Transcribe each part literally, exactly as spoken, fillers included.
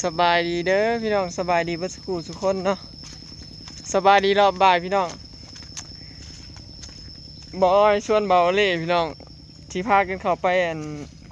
สบายดีเด้อพี่น้อง สบายดีเบิดสุขุสุคนเนาะ สบายดีรอบบ่ายพี่น้อง บ่าวอ้อยชวนบ่าวเล่พี่น้อง ที่พากันเข้าไปอัน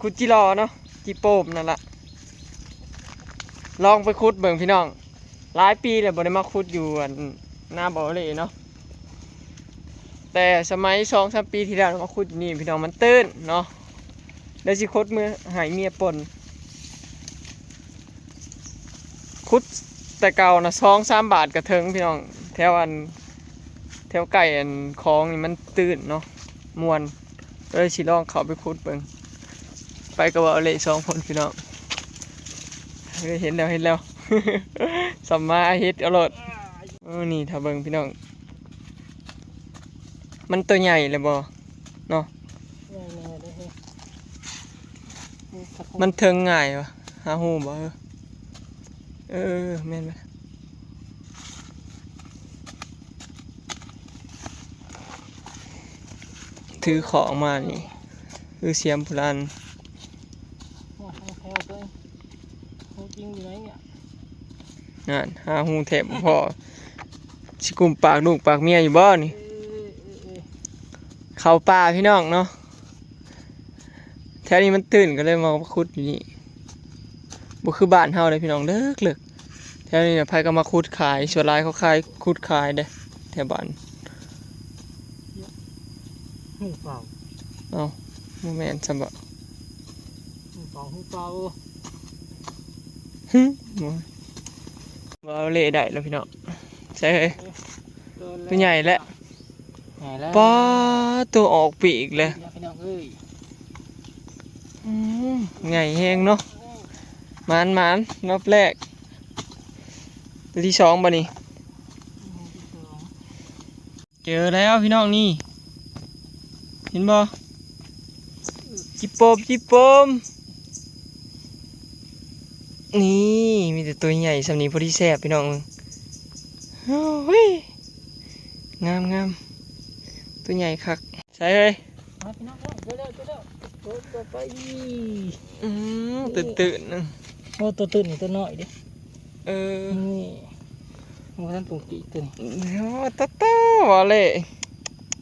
ขุดจิหล่อเนาะ จิโป่มนั่นละ ลองไปขุดเบิ่งพี่น้อง หลายปีแล้วบ่ได้มาขุดอยู่อันนาบ่าวเล่เนาะ แต่สมัยสองสามปีที่แล้วมาขุดอยู่นี่พี่น้อง มันตื้นเนาะ แล้วสิขุดมือหายเมียปน ขุดแต่เก่านะ สองสามบาทก็ถึงพี่น้อง แถวอัน แถวใกล้อันคลองนี่มันตื้นเนาะ ม่วน เอ้ย สิลองเข้าไปขุดเบิ่ง ไปกับบ่าวเล่สองคนพี่น้อง เอ้ย เห็นแล้ว เห็นแล้ว สำมาเฮ็ดเอาโลด เออ นี่ถ้าเบิ่งพี่น้อง มันตัวใหญ่เลยบ่เนาะ ใหญ่แน่เลยเฮ้ย มันเถิงง่ายวะ หาฮู้บ่ เออ เออ แม่นไหม ถือของมานี่ คือเสียมพุรัน โอ้โห แถวตัวเอง โห จริงอยู่ไหนเนี่ย นั่น หาฮู้แทบบ่พอ สิกุมปากลูกปากเมียอยู่บ่นี่ เออ เออ เออ เข้าป่าพี่น้องเนาะ แถวนี้มันตื้นก็เลยมาขุดอยู่นี่ บ่คือบ้านเฮาเลยพี่น้อง เลิกๆ แถวนี้เนี่ยไผก็มาขุดขาย ส่วนหลายเขาขาย ขุดขายเด้ แถวบ้าน หูเปล่า เอ้า บ่แม่นซ้ำบ่ หูเปล่า หูเปล่า หึ บ่ บ่าวเล่ได้แล้วพี่น้อง ใช่เฮ้ย ตัวใหญ่แล้ว ใหญ่แล้ว ป๊าด ตัวออกปีกเลย พี่น้องเอ้ย อืม ใหญ่แฮงเนาะ หมานหมาน รอบแรก ตัวที่สองบ่นี่ เจอแล้วพี่น้องนี่ เห็นบ่ จิโปม จิโปม นี่ มีแต่ตัวใหญ่ส่ำนี้พอดีแซ่บพี่น้อง โอ้ย งามงาม ตัวใหญ่คัก ใส่เฮ้ย มาพี่น้อง เจอแล้ว เจอแล้ว ตัวต่อไป อืม ตื่นตื่นๆ นะ โอ้ ตัวตื่นนี่ตัวน้อยเด้ เออ นี่ โอ้ ท่านปลูกปีกตัวนี้ โอ้ โตๆ ว่าเลย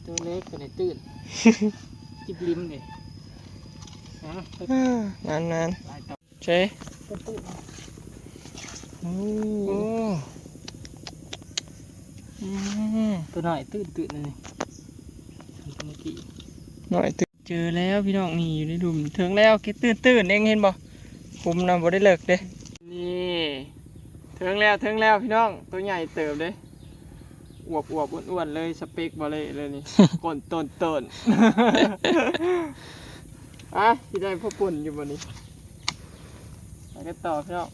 ตัวเล็กตัวนี้ตื่น จิบลิ้มเลย อ่ะ เออ นานๆ ไปต่อ ใช่ ตัวตื่น โอ้ โอ้ อืม ตัวน้อยตื่นตื่นเลย เมื่อกี้ น้อยตื่น เจอแล้วพี่น้อง นี่อยู่ในหลุม เถิงแล้ว เก็บตื่นตื่นเอง เห็นบ่ หลุมนะบ่ได้เลิกเด้ นี่ เถิงแล้ว เถิงแล้วพี่น้อง ตัวใหญ่เติบเด้ อวบอวบอ้วนอ้วนเลย สเปคบ่าวเล่เลยนี่ ก้นต้นต้น อ่ะ สิได้พ่อป่นอยู่บ่นี่ ไปกันต่อพี่น้อง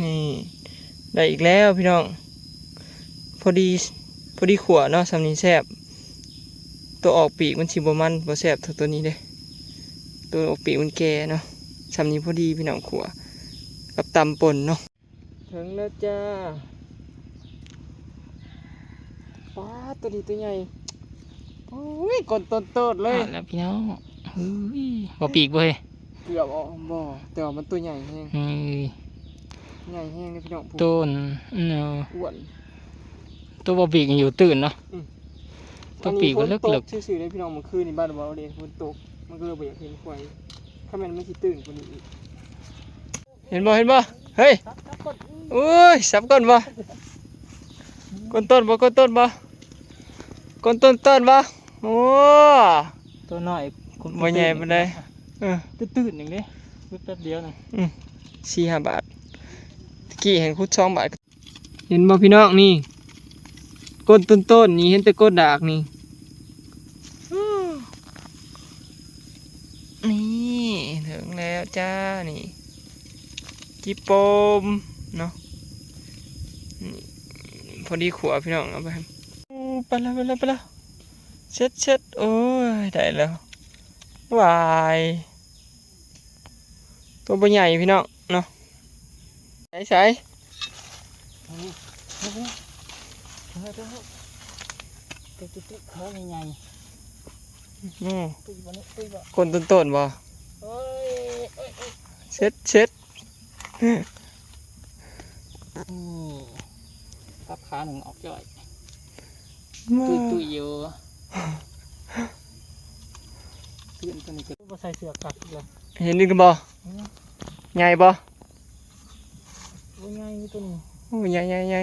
นี่ ได้อีกแล้วพี่น้อง พอดี พอดีขั่วเนาะ ส่ำนี้แซ่บ ตัวออกปีกมันสิบ่มัน บ่แซ่บเท่าตัวนี้เด้ ตัวออกปีกมันแก่เนาะ ส่ำนี้พอดีพี่น้อง ขั่วกับตำป่นเนาะ ถึงแล้วจ้า ป๊าด ตัวนี้ตัวใหญ่ โอ้ย ก้นต้นโตดเลย อ่ะ แล้วพี่น้อง เฮ้ย บ่ปีกบ่เฮ้ย เกือบออกบ่ แต่ว่ามันตัวใหญ่แฮง เฮ้ย ใหญ่แฮงเลยพี่น้อง ต้น เนาะ อ้วน ตัวบ่ปีกอยู่ตื่นเนาะ อืม ตัวปีกมันเลิกๆ อันนี้ฝนตกซื่อๆเลยพี่น้อง เมื่อคืนนี่บ้านบ่าวเล่ฝนตก มันก็เลยบ่อยากเห็นควาย คันแม่นมันสิตื่นกว่านี้อีก เห็นบ่ เห็นบ่ เฮ้ย โอ้ย สับก้นบ่ ก้นต้นบ่ ก้นต้นบ่ ก้นต้นต้นบ่ โอ้ ตัวน้อย บ่ใหญ่ปานใด เออ ตื่นๆหนึ่งเด้ แป๊บเดียวนะ อืม สี่ห้าบาท ตะกี้เห็นขุดสองบาท เห็นบ่พี่น้องนี่ ก้นต้นๆนี่ เห็นแต่ก้นดากนี่ นี่ ถึงแล้วจ้า นี่ จิโปมเนาะ นี่ พอดีขั่วพี่น้อง เอาไป อู้ ไปแล้ว ไปแล้ว ไปแล้ว เช็ด เช็ด โอ้ย ได้แล้ว วาย ตัวบ่ใหญ่พี่น้องเนาะ ใส่ ใส่ ตัวตุ๊กๆ ขาใหญ่ๆ อืม ตุ้ยบ่นี่ ตุ้ยบ่ ก้นต้นๆบ่ เอ้ย เอ้ย เอ้ย เช็ดเช็ด นี่พับขาหนึ่งออกจ่อย มา ตุยตุยอยู่ตื่นตัวนี้จะบ่ใส่เสื้อกั๊กอีกเลย เห็นอีกบ่ใหญ่บ่ โอ้ยไงตัวนี้ โอ้ใหญ่ใหญ่ใหญ่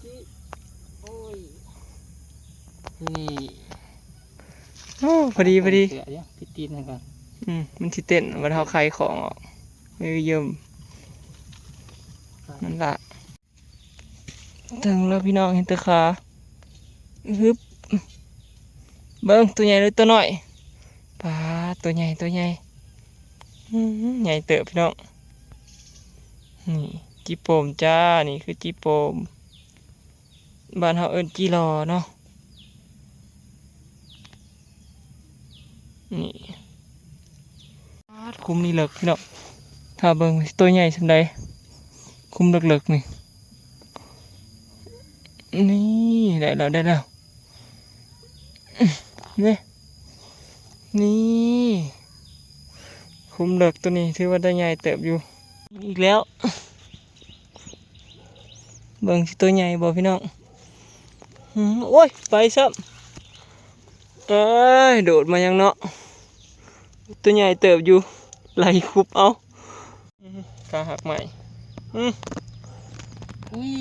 จิโอ้ยนี่ โอ้พอดีพอดี เสื้อเนี่ยพี่ตีนนะครับ อืมมันสิเต้นวันเฮาคายของออกเออเยิ่มนั่นละถึงแล้วพี่น้องเห็นแตะขาฮึบเบิ่งตัวใหญ่หรือตัวน้อยปาดตัวใหญ่ตัวใหญ่อืมใหญ่เติบพี่น้องนี่จิโปมจ้านี่คือจิโปมบ้านเฮาเอิ้นจิหล่อเนาะ นี่ปาดคุ้มนี่เลิกพี่น้องถ้าเบิ่งตัวใหญ่ส่ำใดคุ้มเลิกๆนี่ นี่ได้แล้วได้แล้วนี่นี่คุ้มเลิกตัวนี้ถือว่าได้ใหญ่เติบอยู่ อีกแล้ว เบิ่งสิตัวใหญ่บ่พี่น้องอืมโอ้ยไปซ้ำเอ้ยโดดมายังเนาะตัวใหญ่เติบอยู่ไหลคุบเอาอืมขาหักใหม่อืม อุ้ย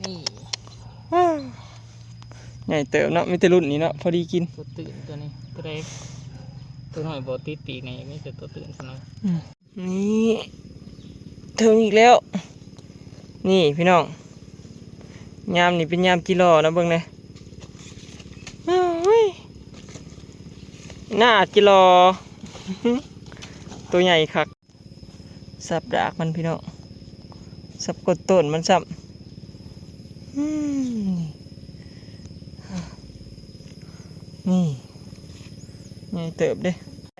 นี่ อ้าใหญ่เติบเนาะมีแต่รุ่นนี้เนาะพอดีกิน ตัวตื่นตัวนี้ตัวเล็กตัวน้อยบ่ติดปีกไงมีแต่ตัวตื่นเท่านั้น อืมนี่ถึงอีกแล้ว นี่พี่น้องยามนี่เป็นยามจิหล่อนะเบิ่งแหน่โอ้ยหน้าจิหล่อตัวใหญ่คักสับดากมันพี่น้องสับก้นต้นมันซ้ำอืมนี่ใหญ่เติบเด้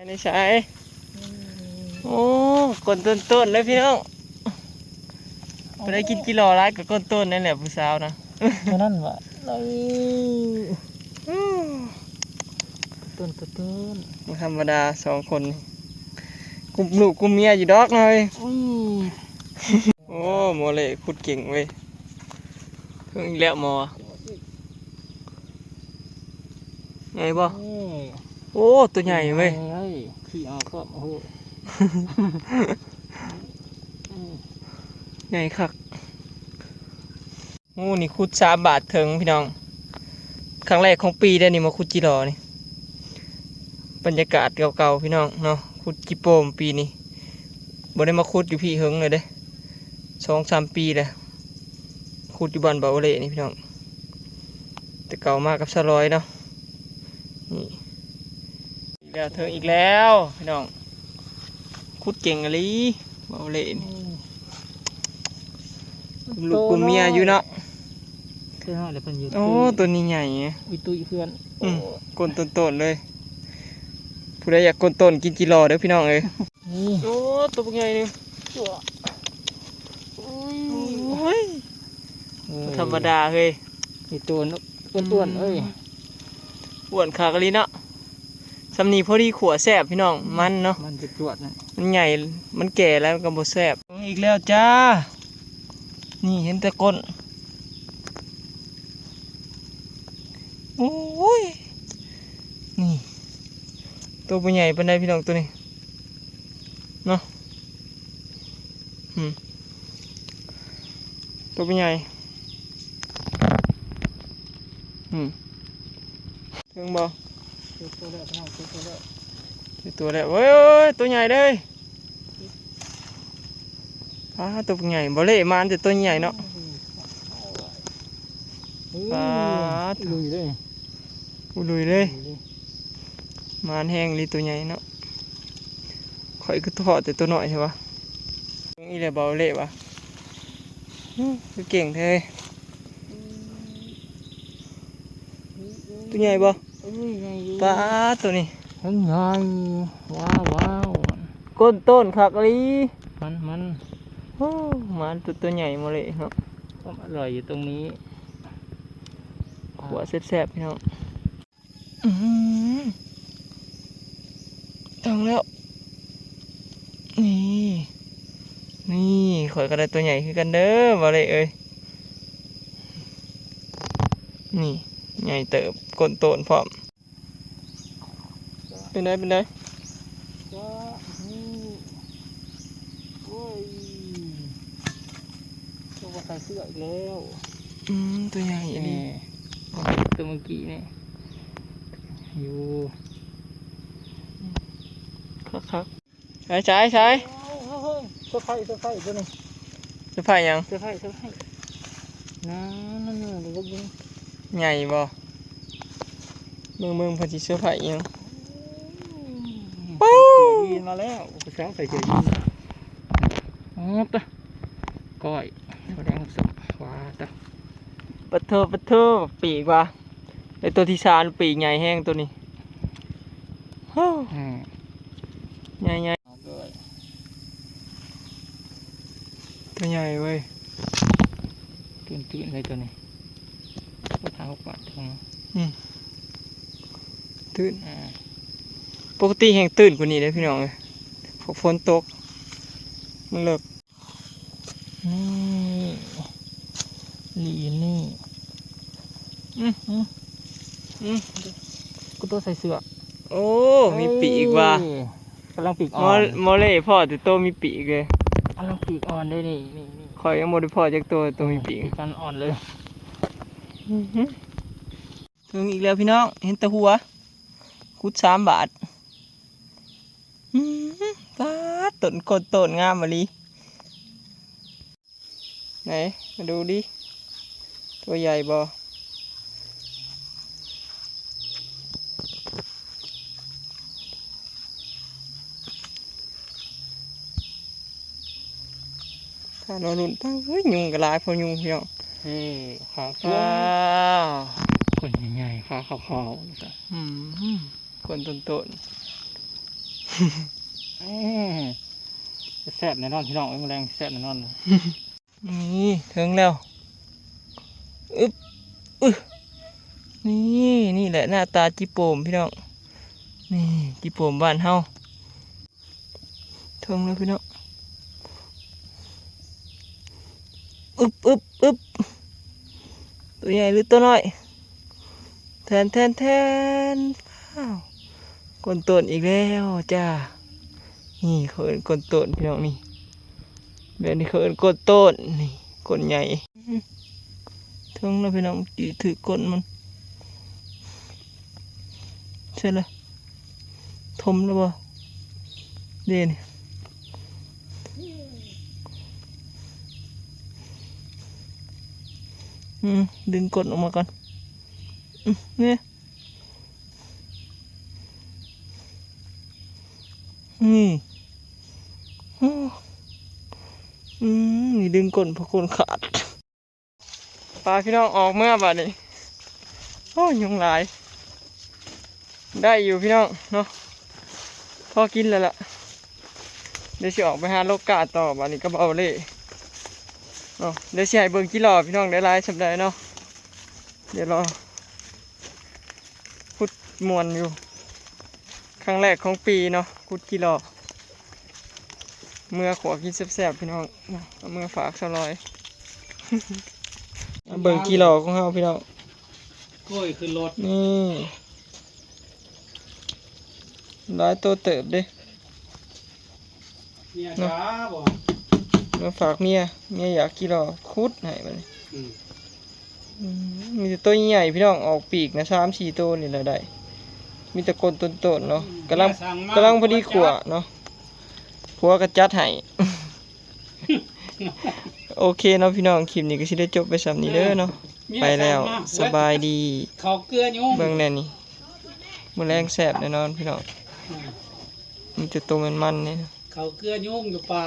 ในสาย โอ้ก้นต้นๆเลยพี่น้องบ่ได้กินจิหล่อหลายก็ก้นต้นนั่นแหละผู้สาวนะ ตัวนั้นวะเลยต้นตัวต้น บ่ธรรมดาสองคนนี่กุมลูกกุมเมียอยู่ดอกหน่อย อุ้ย โอ้หมอเล่ขุดเก่งเว้ยถึงอีกแล้วหมอไงบ่ นี่ โอ้ตัวใหญ่เว้ย ไงขี้ออกก็โอ้โห ใหญ่คักโอ้นี่ขุดสามบาทถึงพี่น้องครั้งแรกของปีได้นี่มาขุดจิหล่อนี่บรรยากาศเก่าๆพี่น้องเนาะขุดจิโปมปีนี้บ่ได้มาขุดอยู่พี่เฮิงเลยเด้สองสามปีแล้วขุดอยู่บ้านเบาเล่นี่พี่น้องแต่เก่ามากับสาวลอยเนาะนี่ อีกแล้วเทิงอีกแล้วพี่น้องขุดเก่งอีหลีเบาเล่นี่ลูกกุมเมียอยู่เนาะ เท่าไหร่เพิ่นอยู่ โอ้ตัวนี้ใหญ่ไง อีตุ้ยเพื่อน อืมก้นต้นๆเลยผู้ใดอยากก้นต้นกินจิหล่อเด้อพี่น้องเอ้ย นี่ โอ้ตัวบักใหญ่นี่ ตัวอุ้ย โอ้ย เอ้ย ธรรมดาเฮ้ย อีตัวอ้วนๆเอ้ย อ้วนคักอีหลีเนาะสำนีพอดีขัวแซ่บพี่น้องมันเนาะ มันจะจวดนะ มันใหญ่มันแก่แล้วมันก็บ่แซ่บอีกแล้วจ้า นี่เห็นแต่ก้นโอ้ยนี่ตัวบ่ใหญ่ปานใดพี่น้องตัวนี้เนาะอืมตัวบ่ใหญ่อืมถึงบ่ เจอตัวแล้วพี่น้องเจอตัวแล้ว เจอตัวแล้วเว้ยตัวใหญ่เลยอ้าตัวใหญ่บ่เล่มานแต่ตัวใหญ่เนาะ อืม ปาด ลุยเลย อู้ลุยเลย มานแฮงอีหลีตัวใหญ่เนาะข่อยคือทอดแต่ตัวน้อยใช่ปะนี่แหละเบาเล่วะอื้อคือเก่งแท้ตัวใหญ่บ่ อุ้ยไงอยู่ ปาดตัวนี้ ทั้งใหญ่ว้าวว้าว ก้นต้นคักอีหลี มันมัน โอ้มานตัวตัวใหญ่มาเลยเนาะ ความอร่อยอยู่ตรงนี้ ขัวแซ่บๆพี่น้องอื้อหือต้องแล้ว นี่ นี่ ข่อยก็ได้ตัวใหญ่คือกันเด้อ บ่าวเล่เอ้ย นี่ ใหญ่เติบ ก้นโตนพร้อม เป็นได เป็นได ก็นี่ โอ้ย ตัวใส่เสื้ออีกแล้ว อืม ตัวใหญ่อีหลี นี่ ตัวเมื่อกี้นี่ อยู่ คักๆ ใส่ ใส่ ใส่ เฮ้ย เฮ้ย เฮ้ย เซอร์ไพรส์ เซอร์ไพรส์ตัวนี้ เซอร์ไพรส์หยัง เซอร์ไพรส์ เซอร์ไพรส์ นั่น นั่น นั่น เดี๋ยวเบิ่ง ใหญ่บ่ เบิ่ง เบิ่ง เพิ่นสิเซอร์ไพรส์หยัง อืม ปู๊ ใส่เสื้อยีนมาแล้ว ผู้สาวใส่เสื้อยีน อ๋อ ตะ ก้อย แดงส้ม ว้า ตะ ปะโท ปะโท ปีกว่ะ ไอ้ตัวที่สามปีกใหญ่แฮงตัวนี้ ฮู้ อืม ใหญ่ๆ เอาด้วย ตัวใหญ่เว้ย ตื่นๆ เลยตัวนี้ ก็เท้ากว่าดเทิง อืม ตื่น อ่า ปกติแฮงตื่นกว่านี้เด้อพี่น้องเอ้ย พอฝนตก มันเลิก นี่ ลีนี่ อืม อืม อืม กูตัวใส่เสื้อ โอ้ มีปีกว่ะ เอ้ย กำลังปีกอ่อน มอ มอเล่พ่อแต่โตมีปีกเลย กำลังปีกอ่อนเลยนี่ นี่ นี่ ข่อยยังบ่ได้พ่อจักโต โตมีปีก ปีกอ่อนเลย อือหือ ถึงอีกแล้วพี่น้อง เห็นแต่หัว ขุดสามบาท อืม ป๊าด ต้นโคตรต้นงามอีหลี ไหน มาดูดิ ตัวใหญ่บ่ ถ้ารอลุ้น ป๊าด เฮ้ย ยุงก็หลายพอยุงพี่น้อง นี่ ขาว ว้าว คนใหญ่ๆ ขาวขาวๆ นี่จ้ะ อืม คนต้นๆ อืม แซ่บแน่นอนพี่น้อง เอ้ย มื้อแลงแซ่บแน่นอนเลย นี่ ถึงแล้ว อึบ อึ นี่ นี่แหละหน้าตาจิโปมพี่น้อง นี่ จิโปมบ้านเฮา ถึงแล้วพี่น้อง อึบ อึบ อึบ ตัวใหญ่หรือตัวน้อย แทน แทน แทน อ้าว ก้นต้นอีกแล้วจ้า นี่เขาเอิ้นก้นต้นพี่น้องนี่ แบบนี้เขาเอิ้นก้นต้น นี่ ก้นใหญ่ ถึงแล้วพี่น้อง จีถือก้นมัน ใช่เลย ทมแล้วบ่ เด่น อืม ดึงก้นออกมาก่อน อืม เนี่ย นี่ โอ้ อืม นี่ดึงก้นเพราะก้นขาด ปลาพี่น้องออกเมื่อบาดนี้ โอ้ ยุงหลาย ได้อยู่พี่น้องเนาะ พอกินแล้วล่ะ เดี๋ยวสิออกไปหาโลกาต่อบาดนี้ก็บ่าวเล่เนาะ เดี๋ยวสิให้เบิ่งจิหล่อพี่น้องได้หลายส่ำใดเนาะ เดี๋ยวรอ ขุดม่วนอยู่ ครั้งแรกของปีเนาะ ขุดจิหล่อ เมื่อขัวกินแซ่บๆพี่น้อง เอาเมื่อฝากสาวลอย มาเบิ่งจิหล่อของเฮาพี่น้อง โอ้ย ขึ้นรถ นี่ หลายตัวเติบเด้ เมียจ๋าบ่ มาฝากเมีย เมียอยากจิหล่อ ขุดให้บัดนี้ อืม อืม มีแต่ตัวใหญ่พี่น้อง ออกปีกนะ สามสี่ตัวนี่แหละได้ มีแต่ก้นต้นๆเนาะ อืม กำลัง เมียสั่งมา กำลังพอดีขัวเนาะ ผัวก็จัดให้ โอเคเนาะพี่น้อง คลิปนี้ก็สิได้จบไปส่ำนี้เด้อเนาะ เมียสั่งมา ไปแล้ว สบายดี เขาเกลือยุง เบิ่งแน่นี่ มื้อแลงแซ่บแน่นอนพี่น้อง อืม มีแต่ตัวมันๆนี่ เขาเกลือยุงอยู่ป่า